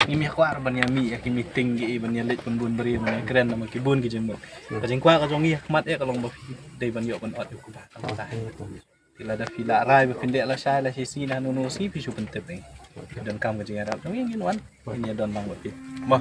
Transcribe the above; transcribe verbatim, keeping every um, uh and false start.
Ngim ïa kwah ban ïa mih ïa ki meeting ki ban ïa leit ban bun briew ban ïa kren namar ki bun ki jingmut. Ka jingkwah ka jong ngi ha khmat eh ka long ba phi dei ban ïoh ban ot ïa u kpa. Phi lada phi la rai ba phin dei la shai la shi si na nunu si phi shu pyntip ïa ngi. Phi donkam ka jingïarap jong ngi ngin wan. Ngin ïa don lang bad phi. Mo.